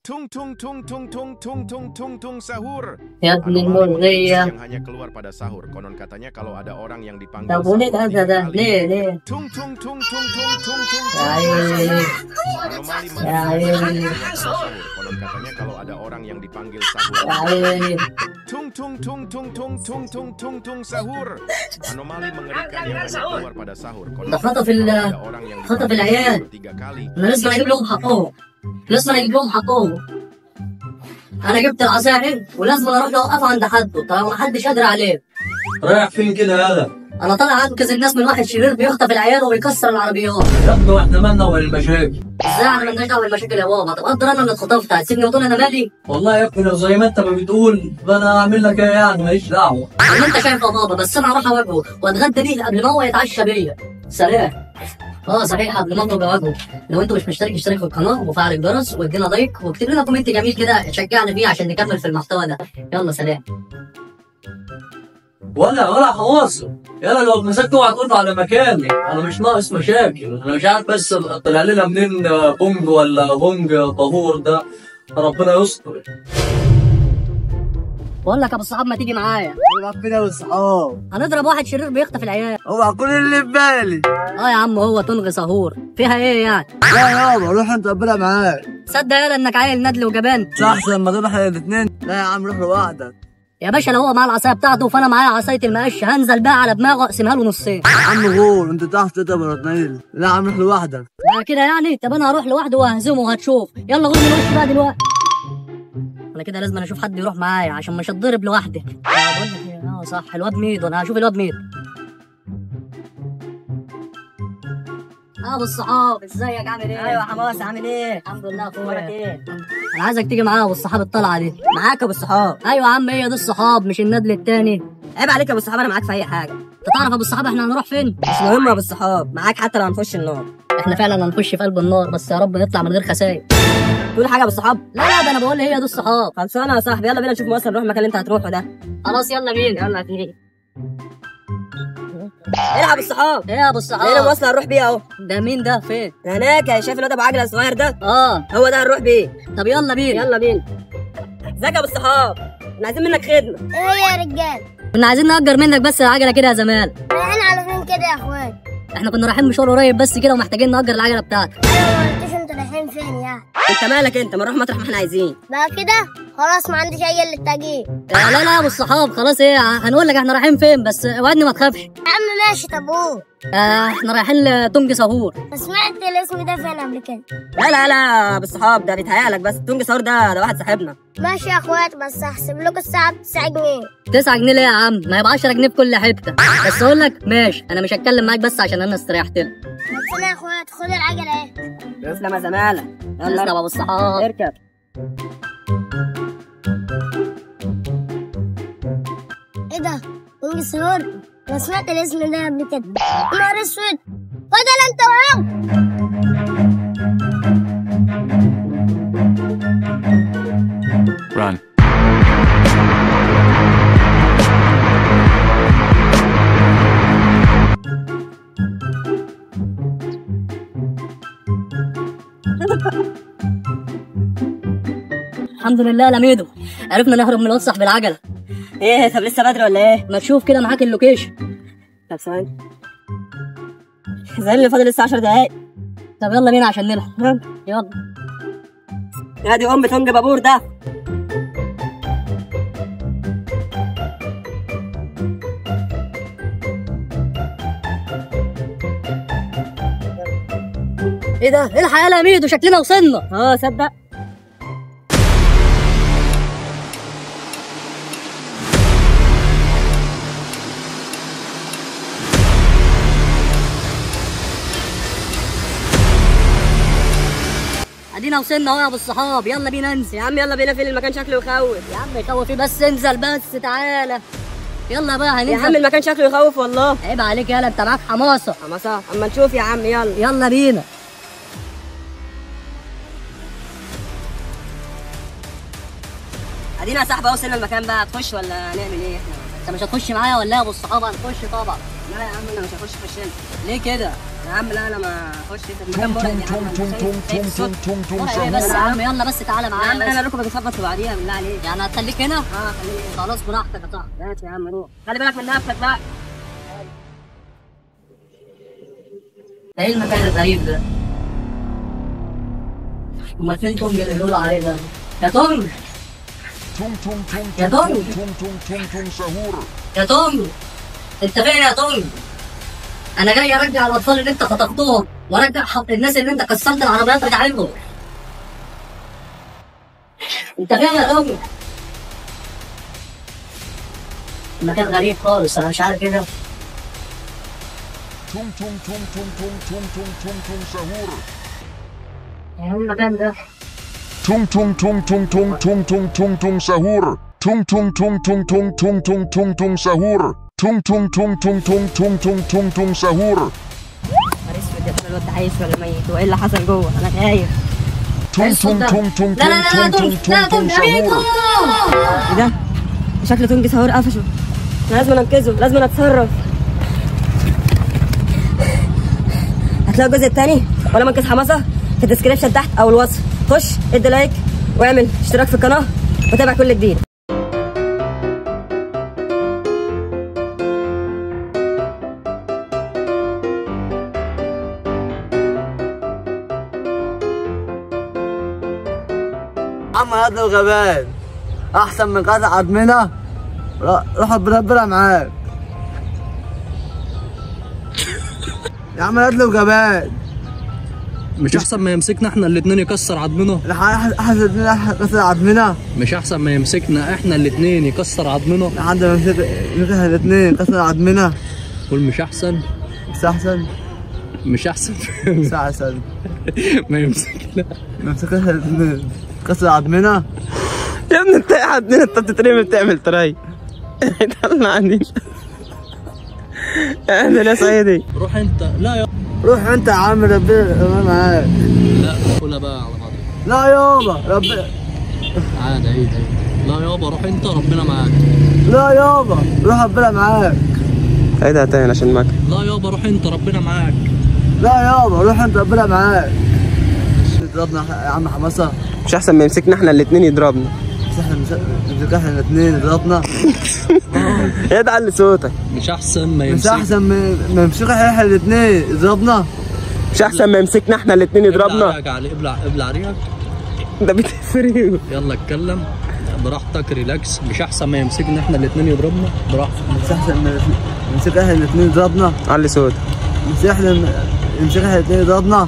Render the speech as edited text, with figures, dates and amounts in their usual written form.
Tung tung tung tung tung tung tung tung tung sahur. يا ابن Anomali المرغية. yang hanya keluar pada sahur. Konon katanya kalau ada orang yang dipanggil طب وليه sahur الأذى tiga ده؟ kali. ليه ليه؟ Tung tung tung tung tung tung tung يا tung عيني Anomali يا عيني pada sahur. Konon katanya kalau ada orang yang dipanggil sahur. يا عيني. Tung tung tung tung tung tung tung tung tung sahur. Anomali mengerikan yang hanya keluar pada sahur. Konon ده خطف katanya kalau ada orang yang خطف dipanggil العيال. sahur tiga kali. انا لازم اجيب لهم حقهم، لازم اجيب لهم حقهم. انا جبت العصاية اهي ولازم اروح اوقفه عند حده طالما محدش قادر عليه. رايح فين كده يالا؟ انا طالع انقذ الناس من واحد شرير بيخطف العيال وبيكسر العربيات. يا ابني واحنا مالنا والمشاكل؟ ازاي انا مالناش دعوه بالمشاكل يا بابا؟ طب قدر انا اللي اتخطفت هتسيبني وتقول انا مالي؟ والله يا ابني لو زي ما انت ما بتقول فانا اعمل لك ايه يعني، ماليش دعوه. اللي انت شايفه يا بابا، بس انا هروح اواجهه واتغدى بيه قبل ما هو يتعشى بيا. سلام. صحيح، قبل ما اخرج اواجهه، لو انتوا مش مشترك اشترك في القناة وفعل الجرس وادينا like واكتب لنا comment جميل كده تشجعنا فيه عشان نكمل في المحتوى ده. يلا سلام. ولا حواصل يلا، لو مسكت اوعى تقول على مكاني، انا مش ناقص مشاكل. انا مش عارف بس طلع لنا منين بونج ولا بونج طهور ده، ربنا يستر. بقول لك يا ابو الصحاب ما تيجي معايا. نلعب فين يا ابو الصحاب؟ هنضرب واحد شرير بيخطف العيال. اوعى كل اللي في بالي. يا عم هو تنغي سهور فيها ايه يعني؟ لا يابا روح انت ربنا معاك. صدق يالا انك عيل ندل وجبان. مش احسن ما تروح الاثنين؟ لا يا عم روح لوحدك. يا باشا لو هو معاه العصاية بتاعته فانا معايا عصاية المقش، هنزل بقى على دماغه اقسمها له نصين. يا عم غور انت تعرف تضرب ولا تنيل. لا يا عم روح لوحدك. بقى كده يعني؟ طب انا هروح لوحدي وههزمه وهتشوف. يلا غور من وشي بقى دلوقتي. انا كده لازم اشوف حد يروح معايا عشان مش هتضرب لوحدي. بقول لك ايه، صح الواد ميدو، انا هشوف الواد ميدو. ابو الصحاب ازيك عامل ايه؟ ايوه حماس عامل ايه؟ الحمد لله اخويا. اخبارك ايه؟ انا عايزك تيجي معايا ابو الصحاب الطلعة دي. معاك يا ابو الصحاب. ايوه يا عم هي دي الصحاب مش الندل التاني. عيب عليك يا ابو الصحاب، انا معاك في اي حاجة. انت تعرف ابو الصحاب احنا هنروح فين؟ مش مهم يا ابو الصحاب، معاك حتى لو هنخش النار. احنا فعلا هنخش في قلب النار، بس يا رب نطلع من غير خسائر. تقول حاجة يا ابو الصحاب؟ لا لا ده انا بقول هي دي الصحاب. خلصانه يا صاحبي، يلا بينا نشوف مواصلة نروح المكان اللي انت هتروحه ده. خلاص يلا بينا. يلا بينا. العب الصحاب. ايه يا ابو الصحاب؟ لقينا مواصلة هنروح بيها اهو. ده مين ده؟ فين؟ ده هناك، شايف الواد ابو عجله الصغير ده؟ هو ده هنروح بيه. طب يلا بينا. يلا بينا. ازيك يا ابو الصحاب؟ احنا عايزين منك خدمة. ايه يا رجال؟ كنا عايزين نأجر منك بس العجلة كده يا زمال. رايحين على فين كده يا اخوان؟ احنا كنا رايحين مشوار قريب بس كده ومحتاجين نأجر العجلة بتاعتك. ايوه ما قلتوش انتوا رايحين فين يعني؟ انت مالك انت؟ ما نروح مطرح ما احنا عايزين. بقى كده خلاص ما عنديش اي الا التأجير. لا لا يا ابو الصحاب خلاص، ايه هنقول لك احنا رايحين فين بس وعدني ما تخافش. يا عم ماشي. طب قول. احنا رايحين لتونج سهور. سمعت الاسم ده فين قبل كده؟ لا لا لا بالصحاب ده بيتهيألك بس، تونج سهور ده واحد صاحبنا. ماشي يا اخوات، بس هحسب لكم الساعة ب 9 جنيه. 9 جنيه ليه يا عم؟ ما يبقى 10 جنيه في كل حتة. بس اقول لك ماشي، انا مش هتكلم معاك بس عشان انا استريحت لك. بس يا اخوات خد العجلة اهي. تسلم يا زمالة. يلا تسلم يا ابو الصحاب. اركب. ايه ده؟ تونج سهور؟ انا سمعت الاسم ده قبل كده. نهار اسود، بدل انت وهو. Run. الحمد لله يا ميدو عرفنا نهرب من الواد صاحب العجلة. ايه طب لسه بدري ولا ايه؟ ما تشوف كده معاك ال location. طب ثواني، زي اللي فاضل لسه 10 دقايق. طب يلا بينا عشان نلحق. يلا. ادي ام تونج بابور ده. ايه ده؟ الحق يا ميدو شكلنا وصلنا. صدق. ادينا وصلنا اهو يا ابو الصحاب، يلا بينا ننزل. يا عم يلا بينا، فين المكان شكله يخوف. يا عم يخوف ايه بس، انزل بس تعالى. يلا بقى هننزل. يا عم المكان شكله يخوف والله. عيب عليك يالا، انت معاك حماسه. حماسه؟ اما نشوف يا عم. يلا يلا بينا. ادينا يا صاحبي وصلنا المكان بقى، هتخش ولا هنعمل ايه احنا؟ انت مش هتخش معايا ولا يا ابو الصحاب؟ هنخش طبعا. لا يا عم انا مش هخش، خش انت. ليه كده؟ يا عم لا انا ما اخش انت المكان بره يا عم. tung tung tung tung tung tung ايه بس يا sahur. عم، يلا بس تعالى يا معايا عم انا بس. ركبي بتخبط في بعضيها بالله عليك. يعني هتخليك هنا؟ اه خليني هنا. خلاص براحتك يا صاحبي. ماشي يا عم روح، خلي بالك من نفسك بقى. ده ايه المكان الغريب ده؟ امال فين تونج اللي بيقولوا عليه ده؟ يا تونج Tung tung tung يا tung تونج tung tung tung tung sahur. يا تونج، انت فين يا تونج؟ انا جاي ارجع الاطفال اللي انت خطفتهم، وارجع حق الناس اللي انت كسرت العربيات بتاعتهم. انت فين يا تونج؟ المكان غريب خالص، انا مش عارف ايه ده. Tung tung tung tung tung tung tung tung tung sahur. ايه المكان ده؟ Tung tung tung tung tung tung tung tung tung sahur. Tung tung tung tung tung tung tung tung tung sahur. Tung tung tung tung tung tung tung tung tung sahur. نهار اسود يا ترى الواد ده عايش ولا ميت؟ وايه اللي حصل جوه؟ انا خايف. ايه Tung الصوت tung ده؟ tung tung لا لا لا tung لا tung تونج، لا tung tung تونج يا sahur. ميكو. ايه ده؟ شكل تونج سهور قفشه. انا لازم انقذه، لازم اتصرف. هتلاقوا الجزء الثاني ولا منقذ حماسه في ال description تحت او الوصف. خش ادي like واعمل اشتراك في القناة وتابع كل جديد. عم هذا الغبان احسن من قطع عظمنا. روح ربنا معاك يا عم. هات له غبان. مش احسن ما يمسكنا احنا الاثنين يكسر عظمنا؟ احسن كسر عظمنا. مش احسن ما يمسكنا احنا الاثنين يكسر عظمنا؟ لحد ما يمسك الاثنين كسر عظمنا. قول مش احسن. مش احسن. مش احسن. مش احسن ما يمسكنا. ما يمسكنا احنا الاثنين كسر عظمنا. يا ابني انت قاعد انت بتترمي بتعمل تراي. طلعني انا يا صعيدي. روح انت. لا يا روح انت يا عم، ربنا معاك. لا قولها بقى على بعض. لا يابا ربنا عادي عيد عيد. لا يابا روح انت ربنا معاك. لا يابا روح ربنا معاك. عيدها تاني عشان معاك. لا يابا روح انت ربنا معاك. لا يابا روح انت ربنا معاك. يضربنا يا عم حماسه. مش احسن ما يمسكنا احنا الاثنين يضربنا؟ مش احنا يمسكنا احنا الاثنين يضربنا. ايه ده علي صوتك. مش احسن ما يمسك. مش احسن ما يمسكنا احنا الاثنين يضربنا. مش احسن ما يمسكنا احنا الاثنين يضربنا. ابلع ريقك، ابلع ابلع ريقك. ده بتفرق. يلا اتكلم براحتك relax. مش احسن ما يمسكنا احنا الاثنين يضربنا؟ براحتك. مش احسن ما يمسكنا احنا الاثنين يضربنا. علي صوتك. مش احنا يمسكنا احنا الاثنين يضربنا.